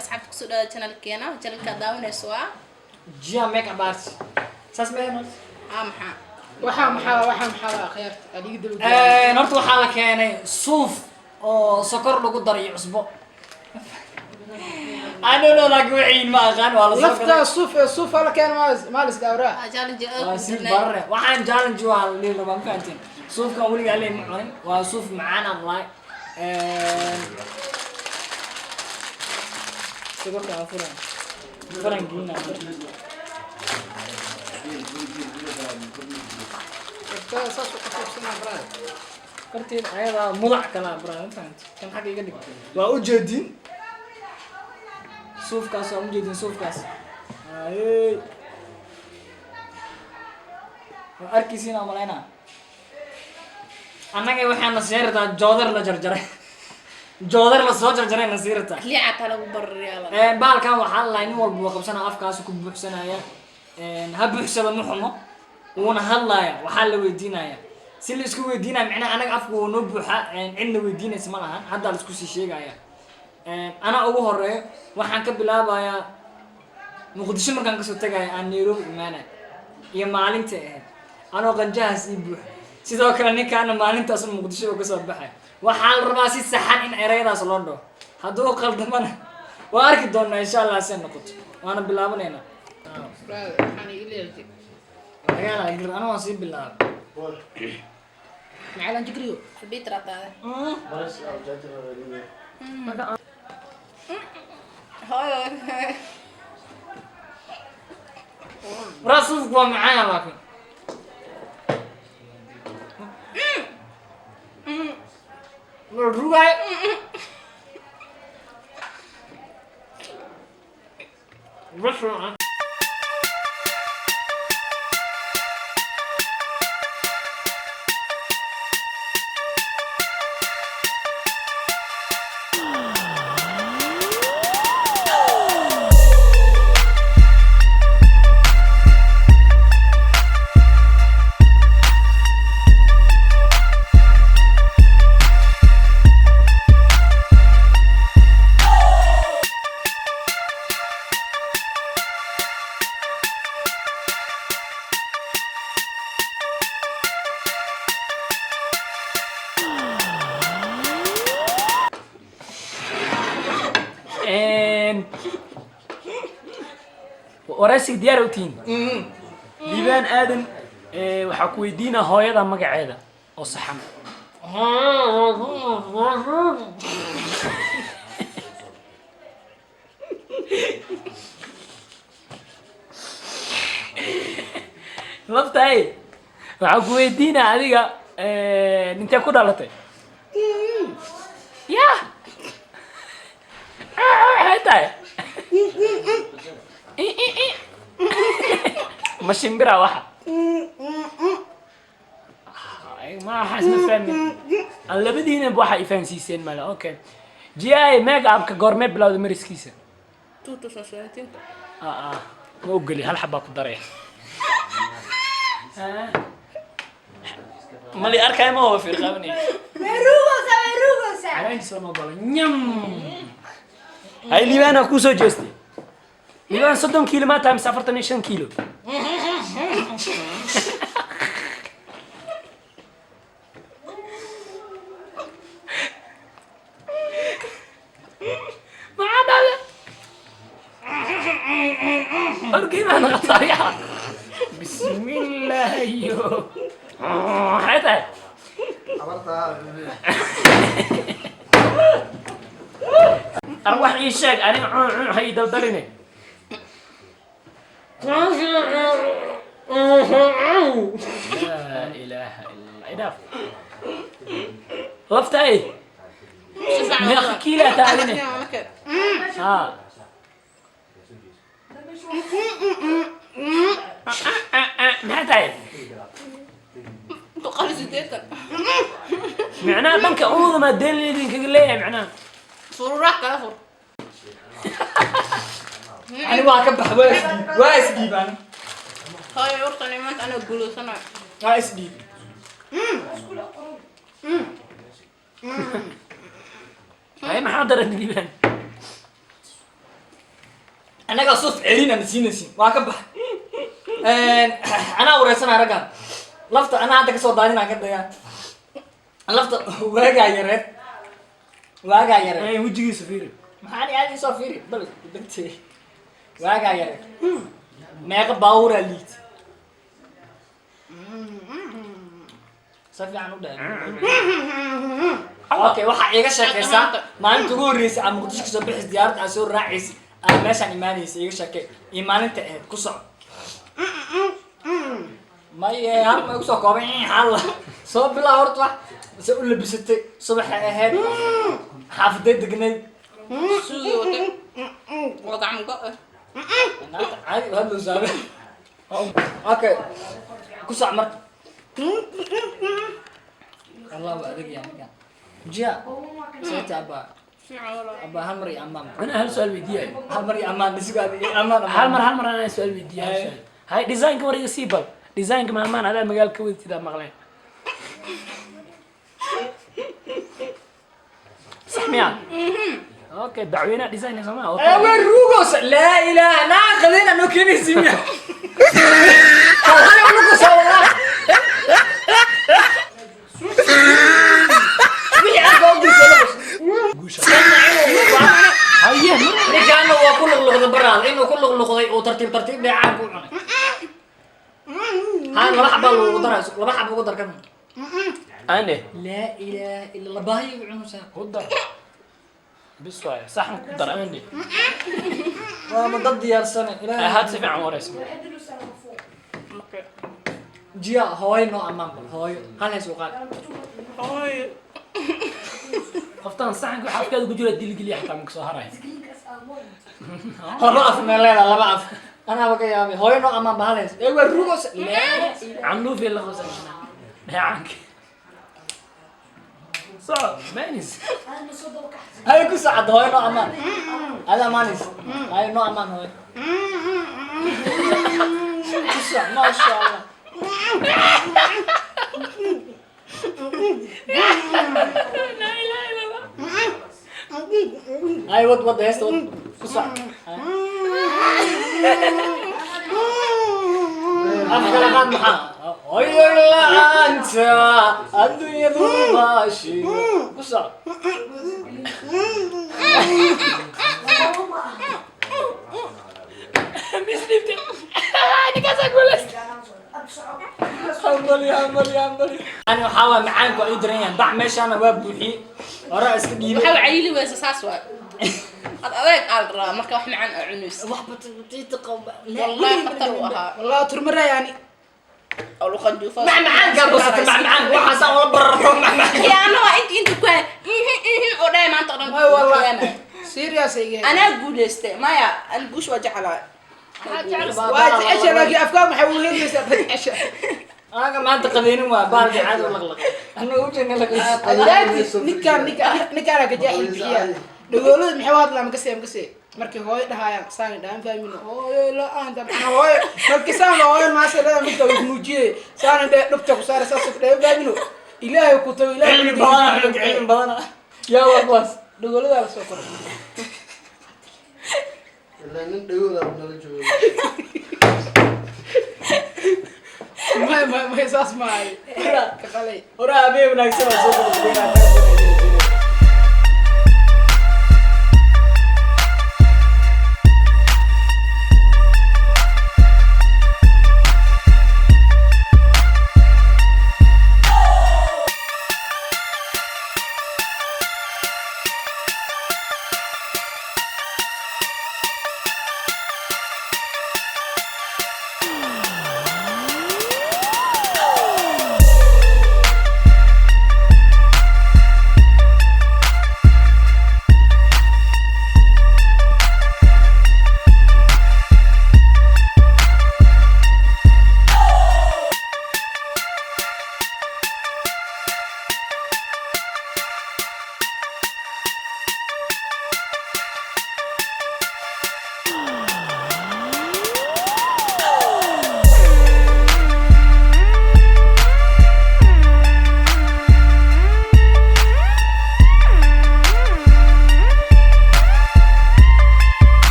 Calaykum asxaabta, kusoo dhawaada channelkeena. Channelka daawanayso waa Gia Makeup Arts. Saas ma ahayn? Aa, maxaa? Waxaa maxaa waa akhyaarta adiga daba. Horta waxaa la keenay suuf oo sokor lagu daray iyo cusbo. I don't know, laakiin wixii ma aqaan waa la soo Lafta suuf ee suuf ala keen maalis dhawraa. Aa, challenge Waa si barre. Waxaan challenge waa la dhihi rabaa, ma fahanteen? Suufkan weligaa lee ma cunin, waa suuf macaan aan lahay. Sokorta waa furan. Furan gelina. Lafta saas u qasabsanaa, brother. Farteed ayadaa mudac kala braa, ma fahanteen? Kan xagga iga dhig. Waa ujeedin suufkaas, waa ujeedin suufkaas. Ayey, waa arkaysiin aan malaynaa. Annaga waxaana sii rataa joodar la jarjaray, joodar la soo jarjaray na sii rataa. Liica taa lagu barariyaa. Baalkan waxaa la lahay nin walba wuu qabsanaya, afkaas ku buuxsanaya. Ha buuxsada, ma xumo, wuuna hadlaaya. Waxaa la weydiinaya si la isku weydiinaya, micnaha anaga afka wuu noo buuxa, cidna weydiinaysa ma lahan. Haddaa la isku sii sheegaya. Anaa ugu horeeyo, waxaan ka bilaabayaa Muqdisho markaan kasoo tagaya aan Nairobi imaanaya iyo maalinta ahayd anoo qanjahaas ii buuxa. Sidoo kale ninkaana maalintaas un Muqdisho uu kasoo baxay. Waxaa la rabaa si saxan in ereyadaas loo dhaho. Hadduu qaldamana waa arki doonaa, insha Allah, say noqoto. Waana bilaabanaynaa. Brother, waxaan ii leeyahay. Lagaala gir, aniga waan sii bilaabay. Macalan jigriyo. Albiitra taada. Hooyo. Waraa, suufku waa macaan, laakiin ma rugaay. Bas ah. Waraysiga diyaar u tihiin? Liibaan Aadan, waxaa ku weydiinaa hooyada magaceeda oo saxan. Laftaay, waxaa ku weydiinaa adiga, intee ku dhalatay? Ya, maxay tahay? Ma shimbira waxa? Ma waxaas ma fahmin. Aan labadiina waxa ifahansiiseen male. Okay, gi make upka goormee bilowda mariskiisa? 2017. Ah ah, ma ogeli, hal xabaa ku daraya. Mali arkay, ma huwa fiirqabanay. Caleentiisa lama ogolo nyam. Hay, Liibaana kuu soo jeestay. Liibaan, 30 kiilo maa tahay mise 45 kiilo? Maxaa dhahda? Orgey baa noqotay. Bismillaahiyo, maxay tahay? Arwax ii sheeg aniga, cun cun ha ii daldaline. Laa ilaaha illa Allah, idhaaf. Laftay, meeqa kiilaa taadine? Ha, maxay tahay? 180. Micnaha dhanka uudamaa deen idinkaga leeyahay micnaha. Fururaha kala fur. Ani waa ka bax, waa isdhiib, waa isdhiib ani. Hooyo, horta maanta anaa guulaysanayo. Waa isdhiib. Ay, maxaa daran, Liibaan? Annagaa suuf celina na siinaysin. Waa ka bax. Anaa wareysanaa raggan. Lafta anaa hadda kasoo daadinaa ka dayaa. Lafta waagaa yareed. Waagaa yareed. Ay, wejigiisa fiiri. Maxaan aad isoo fiiri bal degtay. Waagaa yareed. Meeqa baabuuraa liit? Si fiican u dheh. Okay, waxaa iiga sheekaysaa maalinta ugu horreysay aad Muqdisho kasoo bixis, diyaaradda aad soo raacaysa, aad meeshaan imaanaysa, iiga sheekay iyo maalinta ahayd. Ku soco. Maye, hal ma igu soo koobay hal soo bilaa. Horta wax se u labisatay subaxay ahayd, xaafaday degnayd? Suugi watay oo gacmo go ah. Naagta caadi u hadlowsaabe. Okay, ku soc marka. Allah waa adag yahay ninkan. Jiya seeta abaa. Fiican walaa. Abaa, hal mar iyo amaan. Anaa hal su'aal weydiiyayo. Hal mar iyo amaan nisigo adig amaan. Hal mar anaa su'aal weydiiya, hal su'aal. Hay, designka war iga sii bal. Designka maalmahan adaa magaalka ka wadatid aa maqleen, sax miya? Okay, dacweynaha design soo maa? Ewe rugos laa ilaaha naa qadina noo keenaysi miya? Hal unukusa wallah. Wixii afka u geysa. Guusha haye. Ninkaana waa ku luqluqday baraal, inuu ku luqluqday uu tartiib tartiib dheecaan ku cunay. Ha, laba xabaa lagu daraa, laba xaba ugu dar kan. Ane. Laa ilaaha illa allah, baahi u cunusaa. Ku dar bis waay, saxan ku dar ane. Waa ma dad diyaarsane ilaahay. Had si fiican waraysa. Okay. Jiya, hooyo noo ammaan bal. Hooyo hal hees u qaad. Hooyo. Qoftaan saxanka waxa afkaada ku jira dilgeliya xataa ma kasoo haraya. Laba af meel leedaha, laba af anaaba ka yaabay. Hooyo noo ammaan ba, hal hees. Ee waa rugos laa. Camluufi la qosan dheecaanka soco manis. Hay, ku sacad. Hooyo noo ammaan, ada ammaanaysa. Hayo, noo ammaan hooyo. Ku sac, maasha allah. Laa ilaaha illa allah. Hay, wad wad heesta wad, ku sac. Af kala qaad. Maxaa hooyo la-aanta adduunyadu maashi? Ku sac. Misdhibte ninkaasaa guulaysta. Hambali hambali hambali. Ani waxaa waa macaanku ay daran yahay. Bac meeshaana waa buuxiyey, hore iska dhiibay. Waxaa cayili weysa, saas waay. Ad adeeg aa la rabaa marka wax macaan aa cunaysa. Wax batiita qaba. Wallahi khatar uu ahaa. Wallahi turmara yani. Oo luqanjuufo. Macmacaankaa basatay, macmacaanka waxaasaan ula bararo macmacaan. Khiyaano waa inta ku hay oo dhahay maanta oo dhan. May wallahi serious ay yahay. Anaa guulaystay maya, an guush waa jeclahay. Waa jecesha, laakiin afkaan maxay u helaysaa dad jecesha? Anaga maanta qadeynin waa baalki caadi u laqlaqay annaga ujeedna laqlaysa. Adaadi ninkaan ka jaahil bixiya dhagoolada maxay u hadlaa? Makasee markii hooyo dhahayaan saan dhahan fahmino hooyo la-aanta maxaa hooyo markii saan la hooyo maase leeda midka way nuujiyey saan dhe dhubta ku saara saas dhahan fahmino ilaahay ku tago ilaahay. Cilmi badana xulug, cilmi badana yaa waa kuwaas. Dhagooladaa la soo koray. Ilaa nin dhagooda nala joogo. May saas maahay ka qalay. Hore habeen wanaagsan waa soo gabagabeynaa.